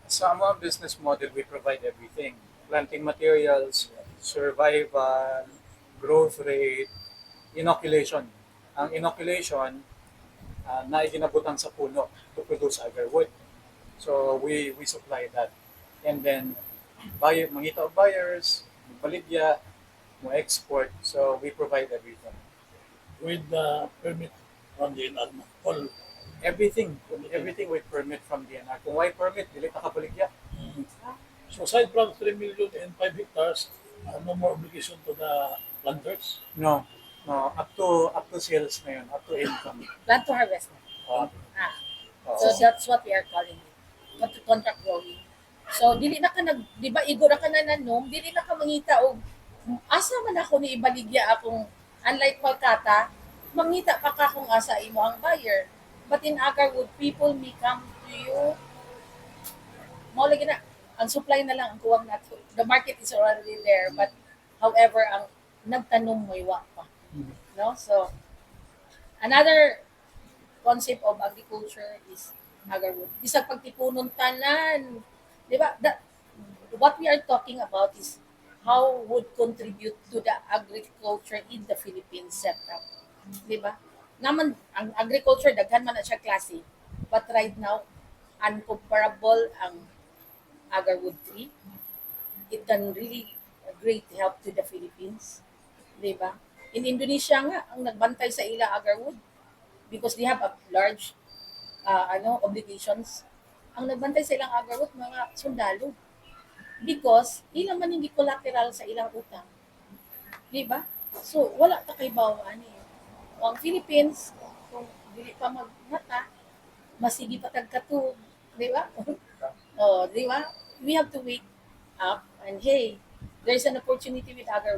Sa among business model, we provide everything. Planting materials, survival, growth rate, inoculation. Ang inoculation, na ginabutang sa puno to produce agarwood. So we supply that. And then buyer, mangita og buyers, baligya, mo export. So we provide everything. With the permit from DENR, no? All. Everything, everything with permit from DENR. Kung way permit, dili ta kabaligya. So aside from 3 million and 5 hectares, no more obligation to the planters? No, up to sales na yun, up to income. Plant to harvest na. Oo. So that's what we are calling it. Contract growing. So dili na ka nag, di ba, igo ra ka na nanom, dili na ka mangita og asa man ako ni ibaligya akong, unlike palkata, mangita pa ka kung asa imo ang buyer. But in agarwood, people may come to you. Mao lagi na ang supply na lang ang kuwang nato. The market is already there, but however, ang nagtanom mo wa pa. No? So another concept of agriculture is agarwood. Bisag pagtipunon tanan. Di ba? What we are talking about is how would contribute to the agriculture in the Philippines setup. Di ba? Naman, ang agriculture, daghan man na siya klase. But right now, uncomparable ang agarwood tree. It can really a great help to the Philippines. Di ba? In Indonesia nga, ang nagbantay sa ila agarwood because they have a large ano obligations. Ang nagbantay sa ilang agarwood, mga sundalo. Because ilang man hindi collateral sa ilang utang. Di ba? So wala ta kay ani. O ang Philippines, kung dili pa magmata, masigi pa tag katug, di ba? Oh, di ba? We have to wake up and, hey, there's an opportunity with agarwood.